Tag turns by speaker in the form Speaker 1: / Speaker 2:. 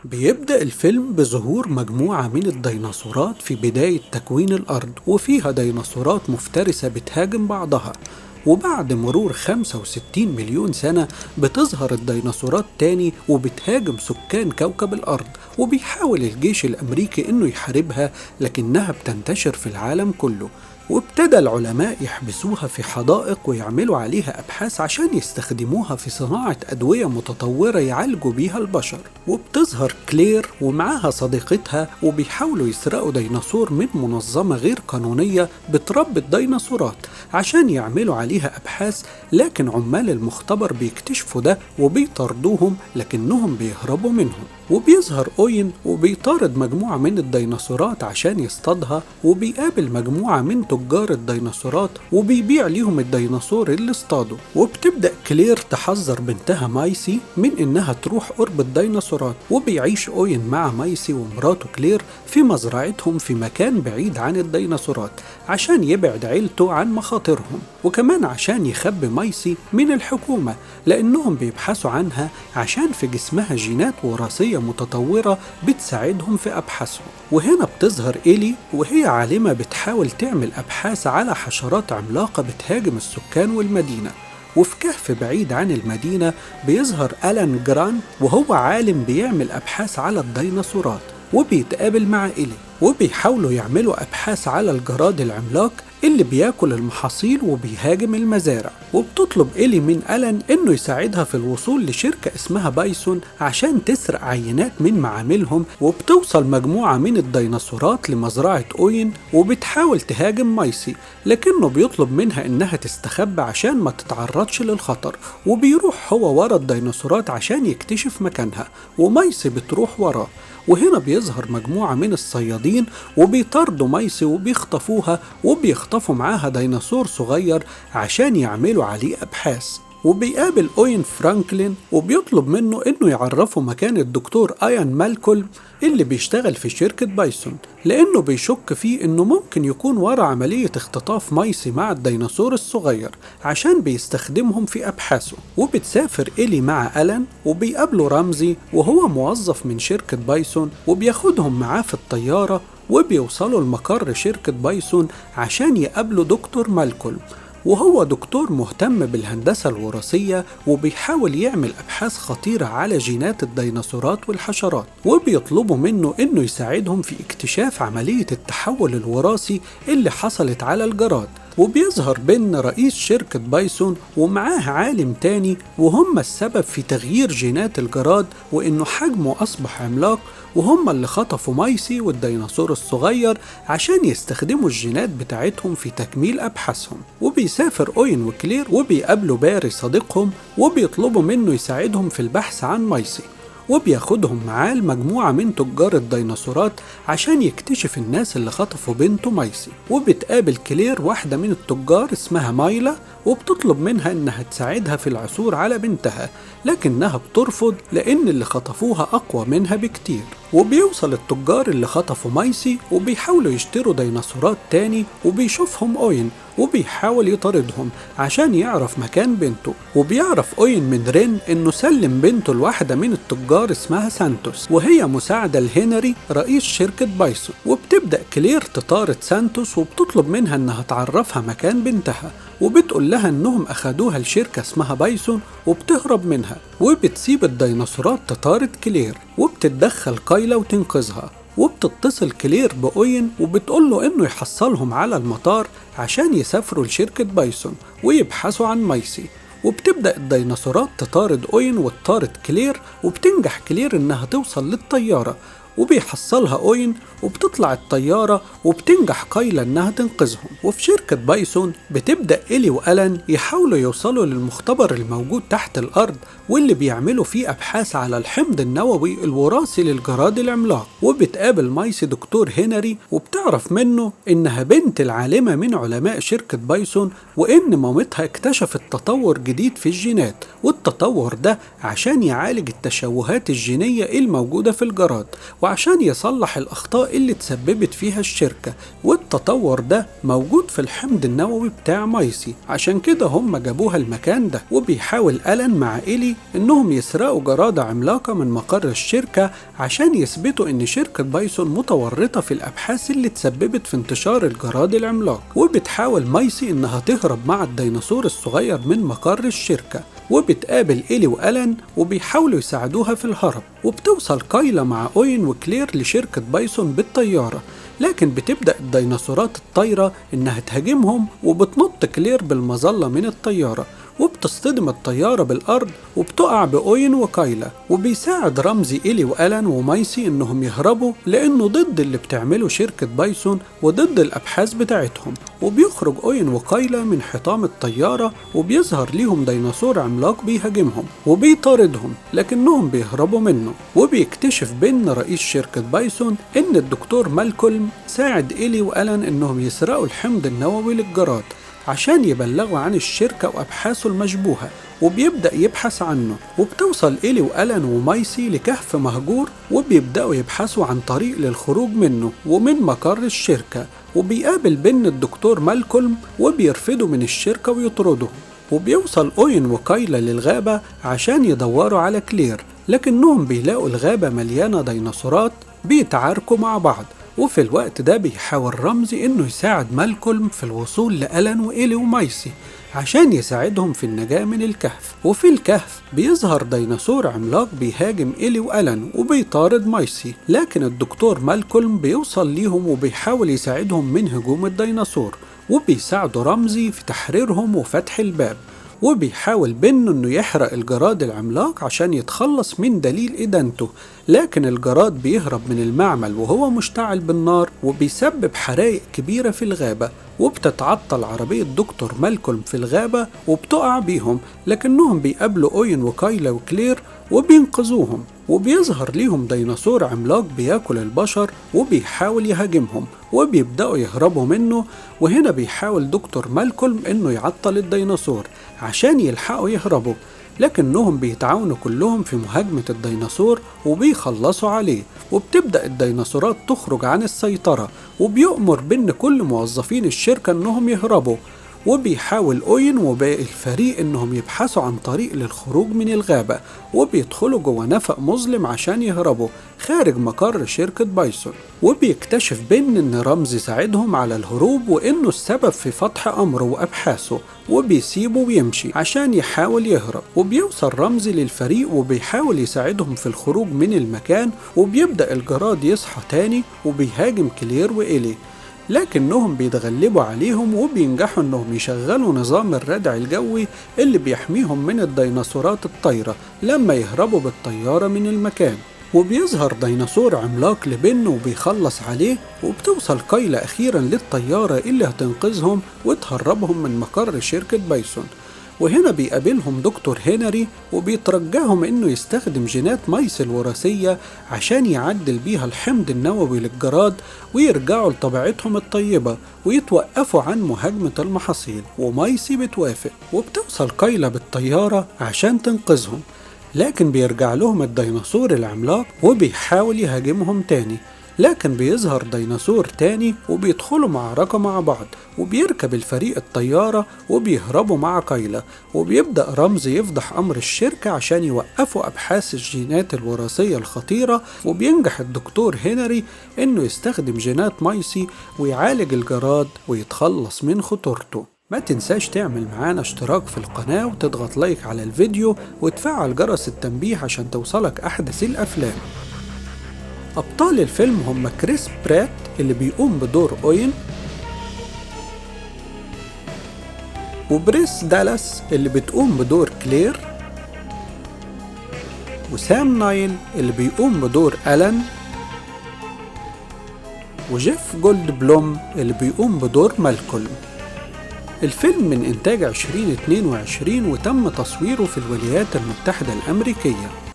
Speaker 1: بيبدأ الفيلم بظهور مجموعة من الديناصورات في بداية تكوين الأرض، وفيها ديناصورات مفترسة بتهاجم بعضها. وبعد مرور 65 مليون سنة بتظهر الديناصورات تاني وبتهاجم سكان كوكب الأرض، وبيحاول الجيش الأمريكي إنه يحاربها لكنها بتنتشر في العالم كله. وابتدى العلماء يحبسوها في حدائق ويعملوا عليها أبحاث عشان يستخدموها في صناعة أدوية متطورة يعالجوا بيها البشر. وبتظهر كلير ومعاها صديقتها وبيحاولوا يسرقوا ديناصور من منظمة غير قانونية بتربي الديناصورات عشان يعملوا عليها أبحاث، لكن عمال المختبر بيكتشفوا ده وبيطاردوهم لكنهم بيهربوا منهم. وبيظهر أوين وبيطارد مجموعة من الديناصورات عشان يصطادها، وبيقابل مجموعة من تجار الديناصورات وبيبيع ليهم الديناصور اللي اصطاده. وبتبدأ كلير تحذر بنتها مايسي من إنها تروح قرب الديناصورات، وبيعيش أوين مع مايسي ومراته كلير في مزرعتهم في مكان بعيد عن الديناصورات عشان يبعد عيلته عن مخاطرهم، وكمان عشان يخبي مايسي من الحكومة لأنهم بيبحثوا عنها عشان في جسمها جينات وراثية متطورة بتساعدهم في أبحاثهم. وهنا بتظهر إيلي وهي عالمة بتحاول تعمل أبحاث على حشرات عملاقة بتهاجم السكان والمدينة. وفي كهف بعيد عن المدينة بيظهر ألان جران وهو عالم بيعمل أبحاث على الديناصورات، وبيتقابل مع إيلي وبيحاولوا يعملوا أبحاث على الجراد العملاق اللي بياكل المحاصيل وبيهاجم المزارع. وبتطلب إيلي من ألان إنه يساعدها في الوصول لشركة اسمها بايسون عشان تسرق عينات من معاملهم. وبتوصل مجموعة من الديناصورات لمزرعة أوين وبتحاول تهاجم مايسي، لكنه بيطلب منها إنها تستخبى عشان ما تتعرضش للخطر، وبيروح هو ورا الديناصورات عشان يكتشف مكانها، ومايسي بتروح وراه. وهنا بيظهر مجموعة من الصيادين وبيطاردوا مايسي وبيخطفوها، وبيخطفوا معاها ديناصور صغير عشان يعملوا عليه أبحاث. وبيقابل أوين فرانكلين وبيطلب منه إنه يعرفه مكان الدكتور آيان مالكولم اللي بيشتغل في شركة بايسون، لأنه بيشك فيه إنه ممكن يكون ورا عملية اختطاف مايسي مع الديناصور الصغير عشان بيستخدمهم في أبحاثه. وبتسافر إيلي مع ألان وبيقابلوا رمزي وهو موظف من شركة بايسون، وبياخدهم معاه في الطيارة وبيوصلوا لمقر شركة بايسون عشان يقابلوا دكتور مالكولم، وهو دكتور مهتم بالهندسة الوراثية وبيحاول يعمل أبحاث خطيرة على جينات الديناصورات والحشرات. وبيطلبوا منه إنه يساعدهم في اكتشاف عملية التحول الوراثي اللي حصلت على الجراد. وبيظهر بن رئيس شركة بايسون ومعاه عالم تاني، وهم السبب في تغيير جينات الجراد وإنه حجمه أصبح عملاق، وهم اللي خطفوا مايسي والديناصور الصغير عشان يستخدموا الجينات بتاعتهم في تكميل أبحاثهم. وبيسافر أوين وكلير وبيقابلوا باري صديقهم وبيطلبوا منه يساعدهم في البحث عن مايسي، وبياخدهم معاه المجموعة من تجار الديناصورات عشان يكتشف الناس اللي خطفوا بنته مايسي. وبتقابل كلير واحدة من التجار اسمها مايلا وبتطلب منها انها تساعدها في العثور على بنتها، لكنها بترفض لان اللي خطفوها اقوى منها بكتير. وبيوصل التجار اللي خطفوا مايسي وبيحاولوا يشتروا ديناصورات تاني، وبيشوفهم أوين وبيحاول يطاردهم عشان يعرف مكان بنته. وبيعرف أوين من رين انه سلم بنته لواحدة من التجار اسمها سانتوس، وهي مساعدة لهنري رئيس شركة بايسون. وبتبدأ كلير تطارد سانتوس وبتطلب منها انها تعرفها مكان بنتها، وبتقول لها انهم اخدوها لشركة اسمها بايسون، وبتهرب منها وبتسيب الديناصورات تطارد كلير. وبتتدخل كايلا وتنقذها، وبتتصل كلير بأوين وبتقول له انه يحصلهم على المطار عشان يسافروا لشركة بايسون ويبحثوا عن مايسي. وبتبدأ الديناصورات تطارد أوين وتطارد كلير، وبتنجح كلير انها توصل للطيارة وبيحصلها أوين، وبتطلع الطيارة وبتنجح كايلا انها تنقذهم. وفي شركة بايسون بتبدأ إيلي وألان يحاولوا يوصلوا للمختبر الموجود تحت الأرض واللي بيعملوا فيه أبحاث على الحمض النووي الوراثي للجراد العملاق. وبتقابل مايسي دكتور هنري وبتعرف منه إنها بنت العالمة من علماء شركة بايسون، وإن مامتها اكتشفت تطور جديد في الجينات، والتطور ده عشان يعالج التشوهات الجينية الموجودة في الجراد، وعشان يصلح الأخطاء اللي تسببت فيها الشركة. والتطور ده موجود في الحمض النووي بتاع مايسي، عشان كده هم جابوها المكان ده. وبيحاول ألان مع إيلي إنهم يسرقوا جرادة عملاقة من مقر الشركة عشان يثبتوا إن شركة بايسون متورطة في الأبحاث اللي تسببت في انتشار الجراد العملاق. وبتحاول مايسي إنها تهرب مع الديناصور الصغير من مقر الشركة، وبتقابل إيلي وألان وبيحاولوا يساعدوها في الهرب. وبتوصل كايلا مع أوين وكلير لشركة بايسون بالطيارة، لكن بتبدأ الديناصورات الطايرة إنها تهاجمهم، وبتنط كلير بالمظلة من الطيارة، وبتصطدم الطيارة بالأرض وبتقع بأوين وكايلا. وبيساعد رمزي إيلي وألان ومايسي إنهم يهربوا لأنه ضد اللي بتعمله شركة بايسون وضد الأبحاث بتاعتهم. وبيخرج أوين وكايلا من حطام الطيارة، وبيظهر ليهم ديناصور عملاق بيهاجمهم وبيطاردهم، لكنهم بيهربوا منه. وبيكتشف بن رئيس شركة بايسون إن الدكتور مالكولم ساعد إيلي وألان إنهم يسرقوا الحمض النووي للجراد عشان يبلغوا عن الشركة وأبحاثه المشبوهة، وبيبدأ يبحث عنه. وبتوصل إيلي وألان ومايسي لكهف مهجور، وبيبدأوا يبحثوا عن طريق للخروج منه ومن مقر الشركة. وبيقابل بن الدكتور مالكولم وبيرفضه من الشركة ويطرده. وبيوصل أوين وكايلا للغابة عشان يدوروا على كلير، لكنهم بيلاقوا الغابة مليانة ديناصورات بيتعاركوا مع بعض. وفي الوقت ده بيحاول رمزي إنه يساعد مالكولم في الوصول لألان وإيلي ومايسي عشان يساعدهم في النجاة من الكهف. وفي الكهف بيظهر ديناصور عملاق بيهاجم إيلي وألان وبيطارد مايسي، لكن الدكتور مالكولم بيوصل ليهم وبيحاول يساعدهم من هجوم الديناصور، وبيساعدوا رمزي في تحريرهم وفتح الباب. وبيحاول بن انه يحرق الجراد العملاق عشان يتخلص من دليل ادانته، لكن الجراد بيهرب من المعمل وهو مشتعل بالنار وبيسبب حرائق كبيرة في الغابة. وبتتعطل عربية دكتور مالكولم في الغابة وبتقع بيهم، لكنهم بيقابلوا أوين وكايلا وكلير وبينقذوهم. وبيظهر ليهم ديناصور عملاق بياكل البشر وبيحاول يهاجمهم، وبيبدأوا يهربوا منه. وهنا بيحاول دكتور مالكولم انه يعطل الديناصور عشان يلحقوا يهربوا، لكنهم بيتعاونوا كلهم في مهاجمة الديناصور وبيخلصوا عليه. وبتبدأ الديناصورات تخرج عن السيطرة، وبيؤمر بن كل موظفين الشركة انهم يهربوا. وبيحاول أوين وباقي الفريق انهم يبحثوا عن طريق للخروج من الغابة، وبيدخلوا جوه نفق مظلم عشان يهربوا خارج مقر شركة بايسون. وبيكتشف بن ان رمزي ساعدهم على الهروب وانه السبب في فتح امره وابحاثه، وبيسيبه ويمشي عشان يحاول يهرب. وبيوصل رمزي للفريق وبيحاول يساعدهم في الخروج من المكان، وبيبدأ الجراد يصحى تاني وبيهاجم كلير وإيلي، لكنهم بيتغلبوا عليهم وبينجحوا انهم يشغلوا نظام الردع الجوي اللي بيحميهم من الديناصورات الطايرة لما يهربوا بالطيارة من المكان. وبيظهر ديناصور عملاق لبن وبيخلص عليه، وبتوصل كايلا أخيرا للطيارة اللي هتنقذهم وتهربهم من مقر شركة بايسون. وهنا بيقابلهم دكتور هنري وبيترجاهم انه يستخدم جينات مايس الوراثية عشان يعدل بيها الحمض النووي للجراد ويرجعوا لطبيعتهم الطيبة ويتوقفوا عن مهاجمة المحاصيل، ومايسي بتوافق. وبتوصل كايلا بالطيارة عشان تنقذهم، لكن بيرجع لهم الديناصور العملاق وبيحاول يهاجمهم تاني، لكن بيظهر ديناصور تاني وبيدخلوا معركة مع بعض، وبيركب الفريق الطيارة وبيهربوا مع كايلا. وبيبدأ رمزي يفضح أمر الشركة عشان يوقفوا أبحاث الجينات الوراثية الخطيرة، وبينجح الدكتور هنري إنه يستخدم جينات مايسي ويعالج الجراد ويتخلص من خطورته. ما تنساش تعمل معانا اشتراك في القناة وتضغط like على الفيديو وتفعل جرس التنبيه عشان توصلك أحدث الأفلام. أبطال الفيلم هم كريس برات اللي بيقوم بدور أوين، وبريس دالاس اللي بتقوم بدور كلير، وسام نايل اللي بيقوم بدور ألان، وجيف جولد بلوم اللي بيقوم بدور مالكولم. الفيلم من إنتاج 2022 وتم تصويره في الولايات المتحدة الأمريكية.